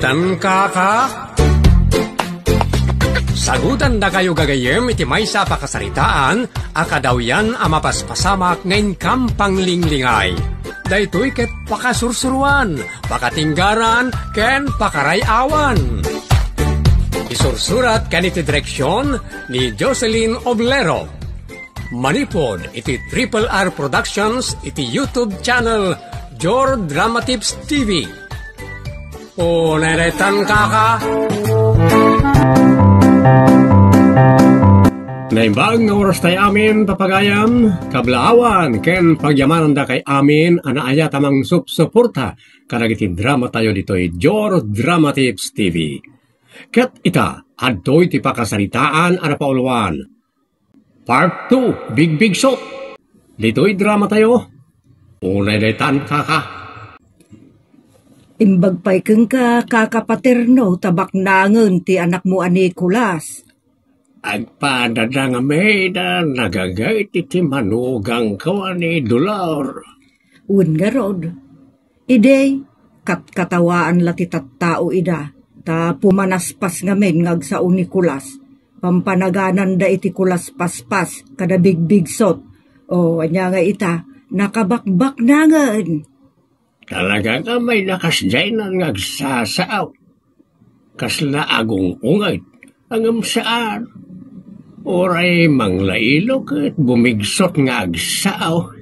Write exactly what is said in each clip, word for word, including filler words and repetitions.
Tan kaka? Sagutandakayo gagayyem iti maysa a pakasaritaan a kadawyan a mapaspasamak nga inkam panglinglingay. Daytoy ket pakasursuruan, pakatinggaran, ken pakaray-awan. Isursurat ken iti direksion ni Jocelyn Oblero. Manipud iti Triple R Productions iti YouTube channel Jor Drama Tips T V. O, neretan kaka. Naimbag nga oras tayo amin, papagayam, kablaawan, ken pagyamananda kay amin, a naayat a mangsupsuporta kadagiti drama tayo ditoy Jor Drama Tips T V. Ket ita, adtoy ti pakasaritaan a napauluan. Part two, Bigbigsot. Ditoy drama tayo. Unay daytan, kaka. Imbag pay kenka, kaka Paterno, ta baknangen ti anakmo a Nicolas. Agpadada nga mayda nagagayt iti manugangko a ni Dolor. Wen ngarud, idi, katkatawaan la ti tattao ida, ta pumanaspas ngamin nga agsao ni Nicolas. Pampanagananda iti Kulas Paspas kada Bigbigsot. O, ania nga ita, nakabakbaknangen. Talaga nga mayda kasdiaynan nga agsasao. Kasla agung-ungayt, ngem saan. Uray manglailo ket bumigsot nga agsao.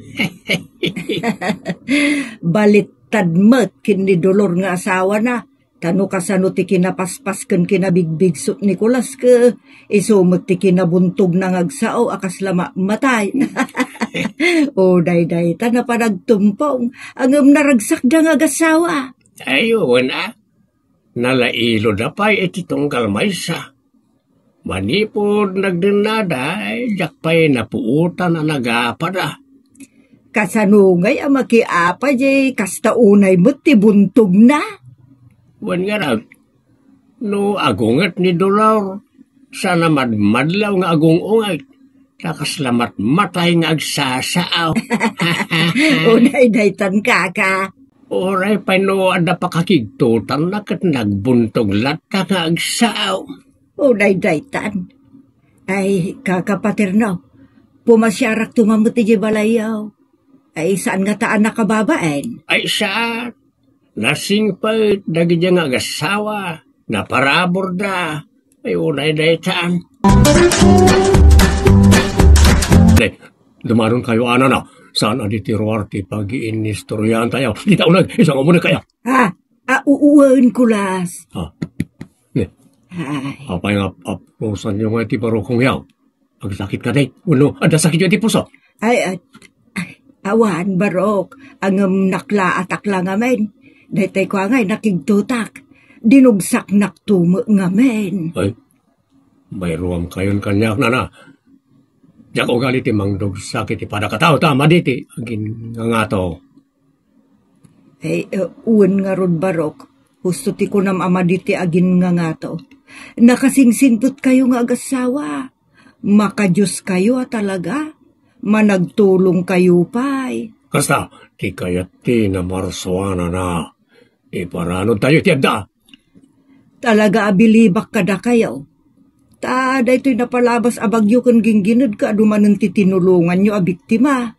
Balittad met ken ni Dolor nga asawana, ta no kasano ti kinapaspas ken kinabigbigsot ni Nicolas ket isu met ti kinabuntogna nga agsao a kasla ma-, matay. O, daydiay ta napan agtumpong, ngem naragsakda nga agassawa. Ay, wen a. Nalailoda pay iti tunggal maysa. Manipud nagdennada, ay, diak pay napuotan a nagapada. Kasano ngay a makiapa, jay kasta unay met ti buntogna? Wen ngarud, no agunget ni Dolor, saan a madmadlaw nga agung-ungayt, ta kasla matmatay nga agsasao. O, daydaytan, kaka. Uray pay no adda pakakigtotanna ket nagbuntog latta nga agsao. O, daydaytan. Ay, kaka Paterno, pumasiarak tuman met idiay balayyo. Ay, saan ngata a nakababain? Ay, saan. Nasingpet dagiti nga agassawa, naparaburda. Ay, unay daytan. Ay, dumaron kayo, anana. Saan a diti ruar ti pagiinistoryahan tayo? Dita uneg, isang umuneg kayo. Ha? A, uu, wen, Kulas. Ha? Ne. Ay. Apay nga ap-, aprusanyo nga iti barokong yaw? Agsakit kadi? Wenno, adda sakityo iti puso? Ay, at, ay, awan, barok. Ngem naklaatak la ngamin. Daytay kua ngay nakigtotak. Dinugsaknak tumo ngamin. Ay, mayruam kayon kaniak, nana. Diak ugali ti mangdugsak iti padakataw ta madi ti agingangato. Ay, eh, wen ngarud, barok. Husto ti kunam a madi ti agingangato. Nakasingsingpet kayo nga agassawa. Makadios kayo a talaga. Managtulong kayo pay. Kasta, ti kayat ti namarsuanana. Iparanod tayo ti adda. Talaga a bilibak kadakayo. Ta daytoy napalabas a bagyo ken ginggined ka a dumanen ti tinulonganyo a biktima.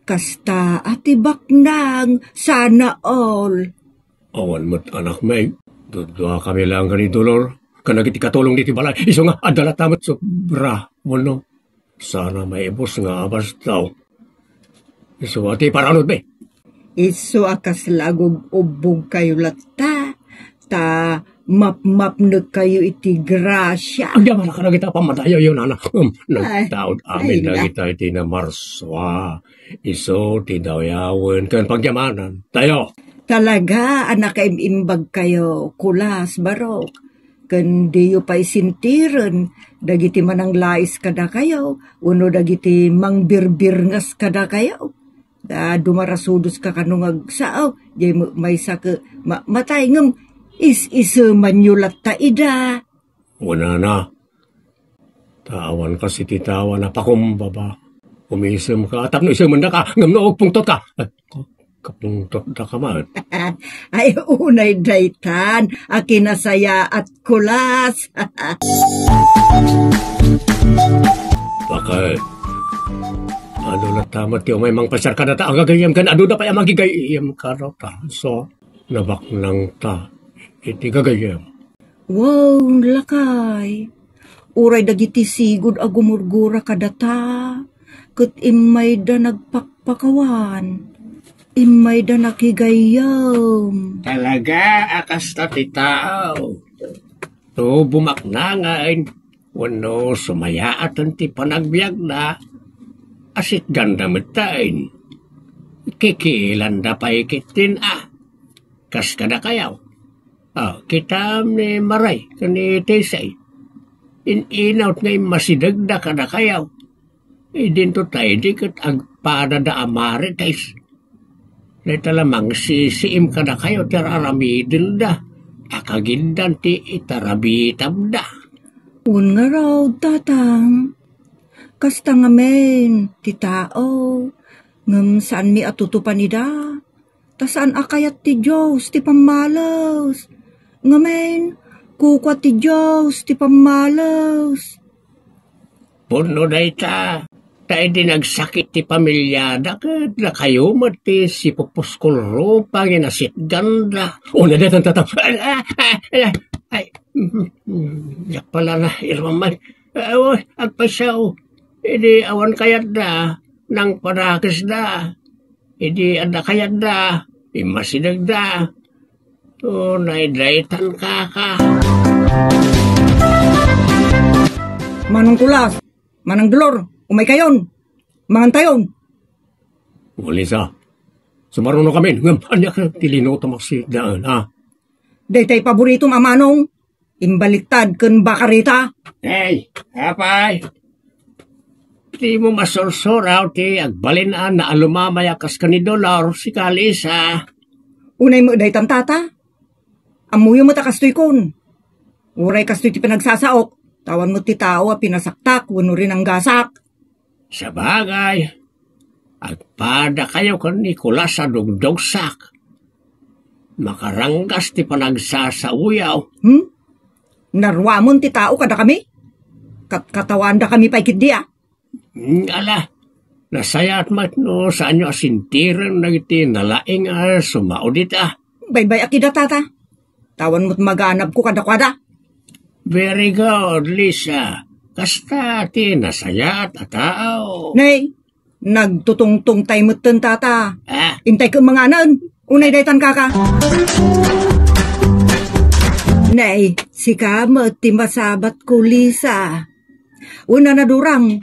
Kasta a ti baknang, sana all. Awan met, anakmi. Duduakami laeng ken ni Dolor. Ken dagiti katulong diti balay. Isu nga, adda latta met sobra. Wenno, sana maibus nga abas daw. Isu a ti paranod, be. Isu a kasla agub-ubbog kayo latta. Ta mapmapnek kayo iti grasia. Agyamanak kadagiti a pamadayoyo, nana. Um, ay, nagtaud amin ay, na. Dagita iti namarsua. Isu ti dawyawen ken pagyamanan tayo. Talaga a nakaim-imbag kayo, Kulas, barok. Ken diyo pay sintiren dagiti mananglais kadakayo wenno dagiti mangbirbirngas kadakayo. Ta dumarasudos ka kano nga agsao, diay maysa ket ma-, matay ngem is-isemanyo latta ida. Wenno, nana. Ta awan kas iti tao a napakumbaba. Umisem ka, tapno isemenda ka, ngem no agpungtot ka. Ay, Kapungtotdaka met. Ay, unay daytan a kinasayaat, Kulas. Bakit? Adu latta met ti umay mangpasiar kadata a gagayyem ken adu da pay a magigayyem kadata. So, nabaknangta iti gagayyem. Wow, lakay. Uray dagiti sigud a gumurgura kadata, ket immayda nagpakpakawan. Immayda nakigayyem. Talaga a kasta ti tao. To bumaknangen, wenno sumayaaten ti panagbiagna, asitganda metten. Kikilanda pay ketdin a. Kas kadakayo. Ah, kitam ni Maray ken ni Tesay. In-inawt nga immasidegda kadakayo. Idinto tay di ket agpadada a marites. Dayta la mangsisiim kadakayo ti ar-aramidenda a kagiddan ti itarabitamda. Wen ngarud, Tatang. Kasta ngamin ti tao, ngem saanmi a tutupan ida. Ta saan a kayat ti Dios ti pammales. Ngamin, kukua ti Dios ti pammales. Pudno dayta, ta idi nagsakit ti pamiliada, ket dakayo met ti sipupuskulrupa nga nasitganda. O, nadatan, tatang. Ay, ay, ay, ay, mm, mm, yak pala na, irmaman. Ay, oy, agpayso. Idi awan kayatda, nangpadakesda. Idi adda kayatda, immasidegda. Unay daytan, kaka. Manong Kulas, Manang Dolor, umaykayon. Mangantayon. Walisa, sumarunokamin, ngem ania ti linutom a sitdaan, ha? Daytay paboritom a manong, imbaliktad ken bakarita. Hey, apay! Dimo masursuraw ti agbalin a naalumamay a kas ken ni Dolor, sika, Lisa. Unay met daytan, tata. Ammoyo met a kastoy kun. Uray kastoy ti pinagsasaok, ta awan met ti tao a pinasaktak wenno rinanggasak. Sabagay, agpadakayo ken ni Kulas a dugdugsak. Makaranggas ti panagsasaoyo. Hmm? Naruamon ti tao kadakami? Kat-, katawandakami pay ketdi a? Hmm, ala, nasayaat met no saanyo a sintiren dagiti nalaing a sumao dita. Baybay-ak ida, tata. Awan met maganabko kadakuada. Very good, Lisa. Kasta ti nasayaat a tao. Nay, nagtutungtungtay metten, tata. Ah? Intayko manganen. Unay daytan, kaka. Nay, sika met ti masabatko, Lisa. Una, nadurang,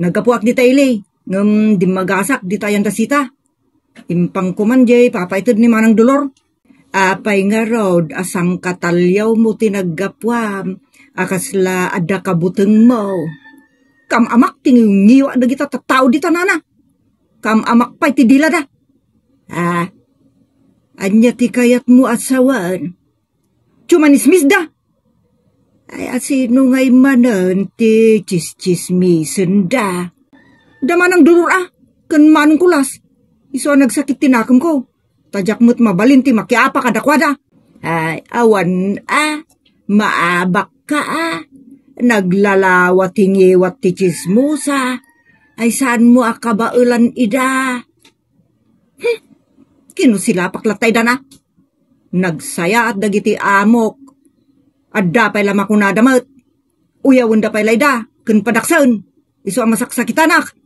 naggapuak dita ili, ngem dimmagasak dita ayan dasita. Impangko man jay papaited ni Manang Dolor. Apay ngarud a sangkataliawmo ti naggapuam a kasla adda kabutengmo? Kam-amak ti ngiwngiwa dagita tattao dita, nana. Kam-amak pay ti dilada. Ah, ania ti kayatmo a sawen? Tsumanismisda. Ay, asino ngay manen ti tsistsismisenda? Da Manang Dolor a, ken Manong Kulas. Isu a nagsakit ti nakemko. Ta diak met mabalin ti makiapa kadakuada. Ay, awan a, maabakka a. Naglalawa ti ngiwat ti tsismosa. Ay, saanmo a kabaelan ida? Hmm. Kinusilapak latta ida na. Nagsayaat dagiti amok. Adda pay la makunada met. Uyawenda pay la ida ken padaksen. Isu a masaksakitanak.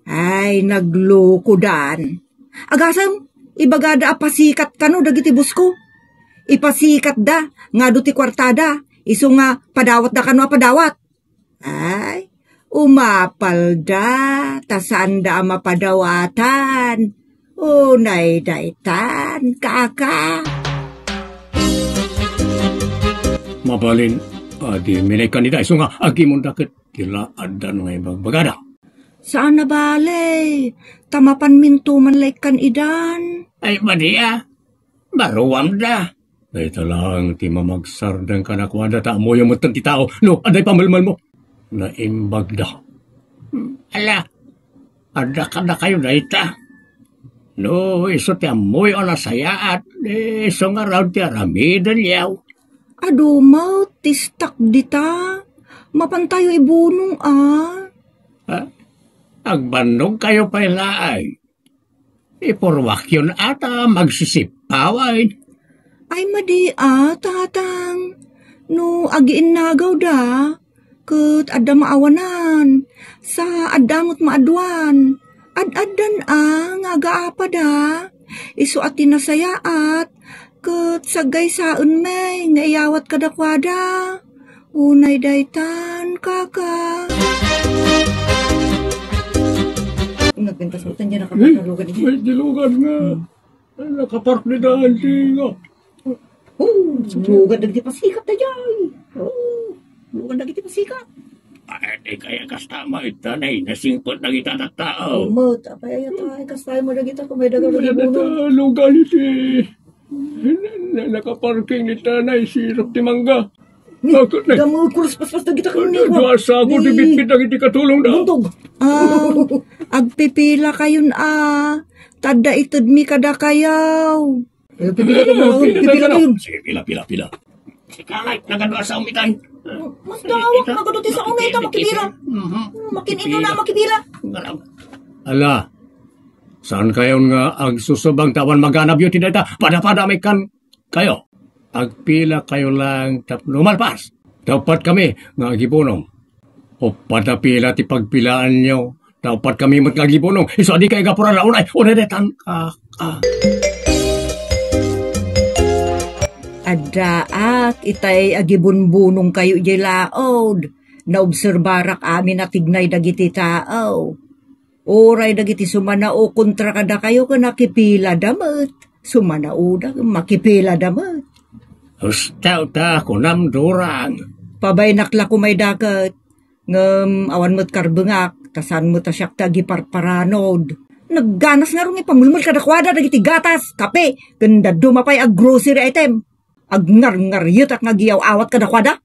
Ay, naglukodan. Agasem, ibagada a pasikat kano dagiti bosko. Ipasikatda nga adu ti kuartada, isu nga padawatda kano a padawat. Ay, umapalda, ta saanda a mapadawatan. Unay daytan, kaka. Mabalin, adi minay kanida, isu nga agimonda ket ti la addan nga ibagbagada. Saan a bale, ta mapan minto man la ikkan idan. Ay, madi a, maruamda. Dayta laeng ti mamagsardeng kadakuada ta ammoyo metten ti tao no adda pamelmelmo. Naimbagda. Ala, adda kadakayo dayta. No isu ti ammoyo a nasayaat, isu ngarud ti aramidenyo. Adu met ti istak dita. Mapantayo ibunong a. Ha? Agbannogkayo pay laeng. Ipurruakyon a ta magsisippawen. Ay, madi a, tatang. No agiinnagawda, ket adda maawanan, sa adda met maaduan. Ad-addan a nga agaapada. Isu a ti nasayaat, ket saggaysaenmi nga iyawat kadakuada. Unay daytan, kaka. Nagpintas mo, tanya na kapag nalugan. May dilugan nga. Hmm. Ay, nakapark ni daan ti nga. Oh, lugan dagiti pasikat daydiay. Oh, lugan dagiti pasikat. Ay, di kaya kasta mo ita na inasingpot dagita tattao. Umot, apay, ay, kasta mo dagita kung may daga. Lugan iti. Na, na, nakaparking ni tanay, sirok ti mangga. Ni, ako, na, damo, kulos paspas dagita kami, ni, duasa ako, ni, ti bitbit dagiti katulong da. Buntog. Ah, agpipila kayon, ah. Tadda itedmi kadakayaw. Eh, pipila ka, pipila, pipila kayon. Sige, pila, pila, pila. Sige, kangay, nagaduasa umitay. Mas dawak, nagaduti sa unay, ita, makipila. Mhm. Makin ino na, makipila. Ala, saan kayon nga agsusubang tawan maganabyo ti dayta? Pada-pada may kan kayo. Agpila kayo lang tapno malpas. Dapat kami nga agibunong. Uppat a pila ti pagpilaanyo. Dapat kami met nga agibunong. Isu a di kayo gapuran la unay. Unay detan. Ah, ah. Addaak, itay agibunbunong kayo jay laod. Naobserbarak amin a tignay dagiti tao. Uray dagiti sumanao kontra kadakayo ken nakipilada met. Sumanaoda, makipilada met. Husto ta, kunam, Durang. Pabaynak la kumay daket. Ngem awan met karbengak, ta saan met a siak ti agiparparanod. Nagganas ngarud nga ipamulmul kadakuada dagiti gatas, kape, ken dadduma pay a grocery item. Agngarngaryetak nga agiyaw-awat kadakuada.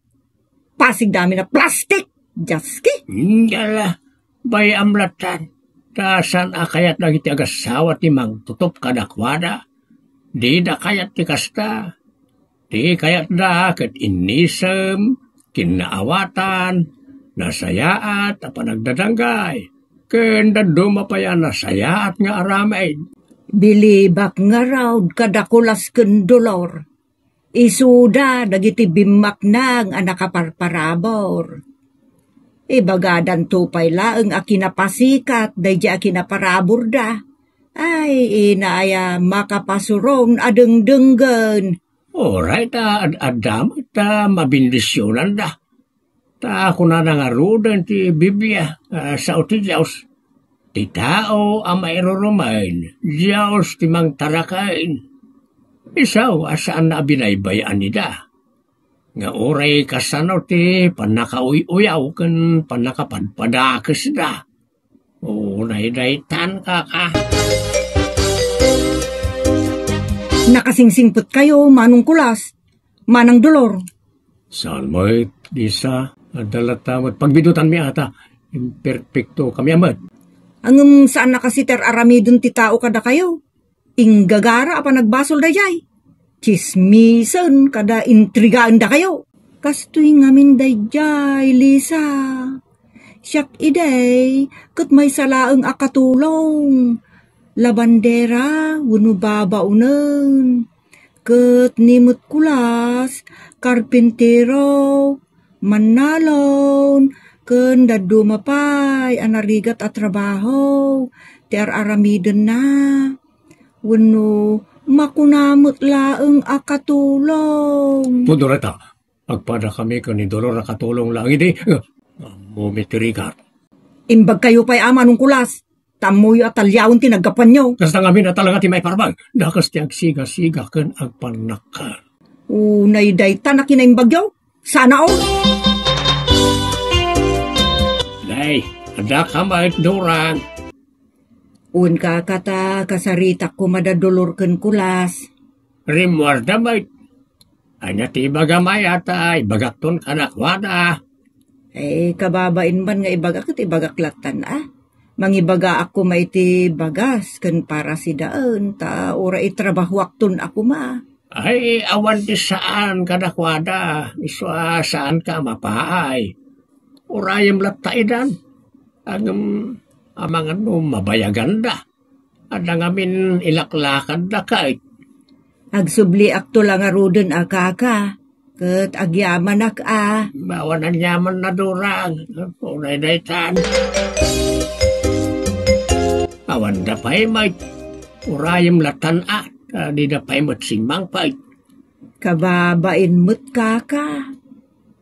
Pasigda amin a plastik! Dios ki! Ngala, bay-am lattan. Ta saan a kayat dagiti agassawa ti mangtutup kadakuada. Dida kayat ti kasta. Ti kayatda ket innisem, kinnaawatan, nasayaat a panagdadanggay, ken dadduma pay a nasayaat nga aramid. Bilibak ngarud kada kulas ken dolor. Isuda dagiti bimmaknang a nakaparparabur. Ibagadanto pay laeng a kinapasikat daydi a kinaparaburda. Ay, ina aya makapasuron a dengdenggen. Uray ta ad-adda met ta mabendisionanda. Ta kunana ngaruden ti Biblia, ah, sao ti Dios, "Ti tao a mairurumen, Dios ti mangtaraken." Isu a saanna a binaybay-an ida. Nga uray kasano ti pannakauy-uyaw ken pannakapadpadakesda. Unay daytan, kaka. Nakasingsingpetkayo, Manong Kulas, Manang Dolor. Saan met, Lisa, adda latta met pagbidutanmi ata. Imperpekto kami a met. Ngem saan a kasi ti ar-aramiden ti tao kadakayo. Inggagara a panagbasol daydiay. Tsismisen kada intrigaen dakayo. Kastoy ngamin daydiay, Lisa. Siak idi, ket maysa laeng a katulong. Labandera wenno babaonen. Ket ni met Kulas, karpintero, mannalon, ken dadduma pay a narigat a trabaho ti ar-aramidenna. Wenno, makuna met laeng a katulong. Pudno dayta, agpadakami ken ni Dolor a katulong laeng idi. Ammom ti rigat. Imbagkayo pay a, Manong Kulas, ta ammoyo a taliawen ti naggapuanyo. Kasta ngamin a talaga ti maiparbag. Dakes ti agsigasiga ken agpannakkan. Unay dayta a kinaimbagyo. Sana all. Nay, adda ka met, Durang. Wen, kaka, ta kasaritak koma da Dolor ken Kulas. Rimmuarda met. Ania ti ibagam aya ta ibagakton kadakuada? Eh, kababain man nga ibagak, ket ibagak lattan, a. Mangibagaak koma iti bagas ken para sidaen, ta uray itrabahoakton a koma. Ay, awan ti saan kadakuada. Isu a saanka a mapaay. Urayem latta idan. Ngem amangan no mabayaganda. Adda ngamin ilaklakadda kay. Agsubliakto la ngaruden a kaka, ket agyamanak a. Awan aniaman, Nanadurang. Unay daytan. Awanda pay met. Urayem latan a, ta dida pay met simmangpet. Kababain met, kaka.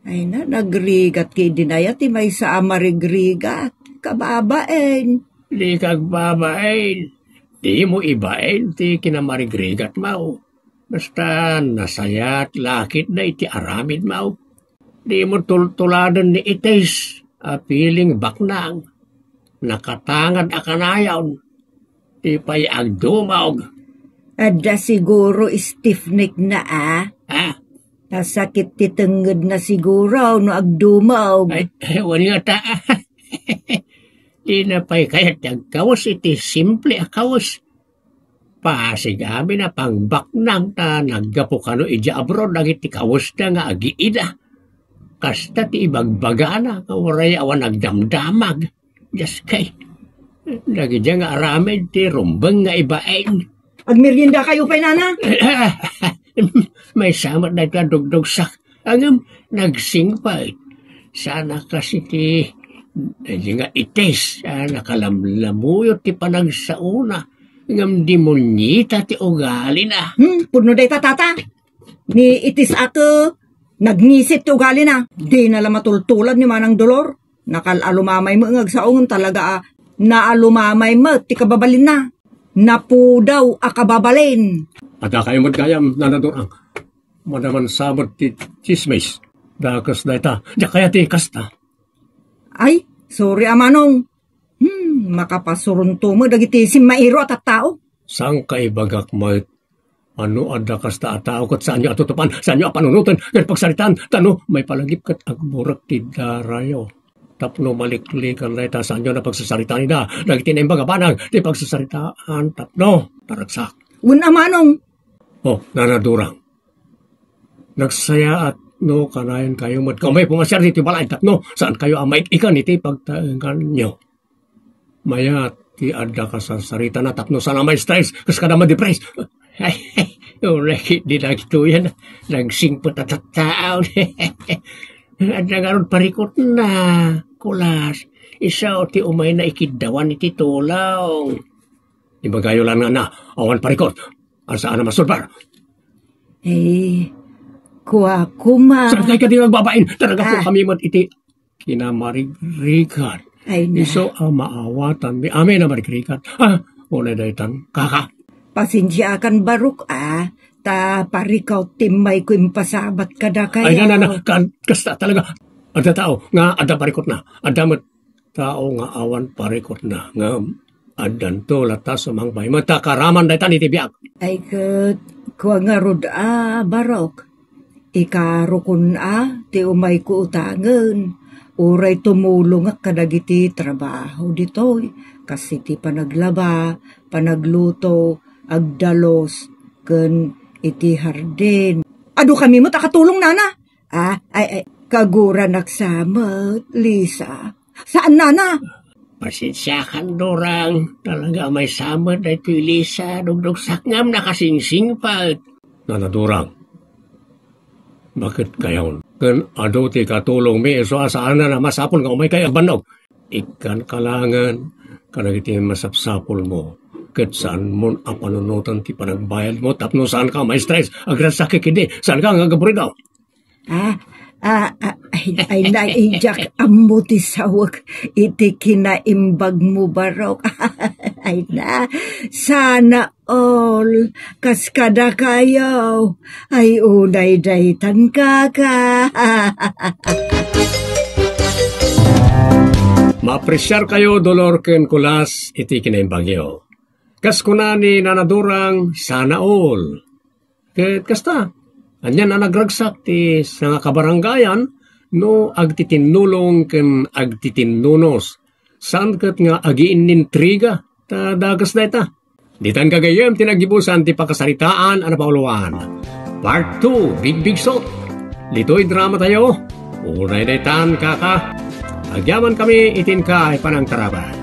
Ay na, nagrigat ki dinaya ti maysa a marigrigat. Kababain. Di kagbabain. Dimo ibain ti kinamarigrigatmo. Basta nasayat lakitda iti aramidmo. Dimo tultuladen ni itis a piling baknang. Nakatangad a kanayon. Di pay agdumog. Adda siguro stiff neck na, a? Ha? Nasakit ti tengngedna siguro no agdumog. Ay, ay, wen ngata. Dina pay kayat ti agkawes iti simple a kawes. Pasig amin a pangbaknang ta naggapu kano idiay abroad dagiti kawesda nga agiida. Kasta ti ibagbagana nga uray awan agdamdamag. Dios kay, dagidiay nga aramid ti rumbeng nga ibain. Agmeriendakayo pay, nana? Maysa met daytoy a dugdugsak. Ngem nagsingpet. Saan a kas iti, iti nga itis a nakalamlamuyot ti panagsaona. Ngem demonyita ti ugalina. Hmm, pudno dayta, tata. Ni itis a ket nagngisit ti ugalina. Dina la matultulad ni Manang Dolor. Nakal-alumamay met nga agsaongen talaga a naalumamay met ti kababalinna. Napudaw a kababalin. Adda kayo met gayam, Nanadurang. Madaman sabet ti chismis. Dakes dayta. Diak kayat ti kasta. Ay, sorry a manong. Hmm, makapasuronto met dagiti simmairo a tattao. Saan ka ibagak met? Ano adda kasta a tao ket saanyo a tutupan, saanyo a panunoten ken pagsaritaan, ta no maipalagip ket agburek ti darayo. Tapno maliklikan dayta, saanyo a pagsasaritaan ida dagiti naimbag a banag ti pagsasaritaan tapno taragsak. Wen a manong. Oh, Nanadurang. Nagsayaat no kanayankayo met nga umay pumasiar iti balay tapno saankayo a maik-ikan iti pagtaenganyo. Mayat ti adda kasarsaritana tapno saan a ma-stress kas kada ma-depress. Ay, uray di dagitoy a nagsingpet a tattao. Adda ngarud parikutna, kulas. Isu ti umayna ikiddawan iti tulong. Ibagayo la nga na, awan parikut. Saan a masulbar. Eh, kua koma. Saan kay kadi nga agbabain? Talaga po Ah. kami met iti kinamarigrigat. Ay na. Isu a maawatanmi amin a marigrigat. Ah, unay daytan, kaka. Pasensiakan, Barok, a, ta parikut ti immayko impasabat kadakayo. Ay, na, na, na, kan, kasta talaga. Adda tao nga adda parikutna. Adda met tao nga awan parikutna, ngem addanto latta sumangpay met ta karaman daytan iti biag. Ay ket, kua ngarud a, Barok, ikarukon a ti umayko utangen, uray tumulongak kadagiti trabaho ditoy, kas iti panaglaba, panagluto, agdalus, ken iti hardin. Adu kami met a katulong, nana? Ah, ay, ay, kaguranak sa met, Lisa. Saan, nana? Pasensiakan, Durang. Talaga a maysa met daytoy Lisa, dugdugsak ngem nakasingsingpet. Nana Durang, bakit kayon? Ken adu ti katulongmi, isu a saan a masapul nga umaykayo agbannog. Ikkan ka laengen kadagiti masapsapulmo, ket saanmon a panunoten ti panagbayadmo tapno saanka a ma-stress. Agragsak ketdi, saanka nga agaburigaw. Ah, ah, ah, ay, ay, na, idiak ammo ti sawek iti kinaimbagmo, Barok. Ay na, sana all, kas kadakayo. Ay, unay daytan, kaka. Maapresiar kayo, Dolor ken Kulas, iti kinaimbagyo. Kas kuna ni Nana Durang, sana all. Ket kasta, anian a nagragsak ti sangakabarangayan no agtitinnulong ken agtitinnunos. saan ket nga agiinnintriga, ta dakes dayta. Ditan gagayyem ti naggibusan ti pakasaritaan a napauluan. Part two, Bigbigsot. Ditoy drama tayo, unay daytan, kaka. Agyaman kami itin kay panangtaraban.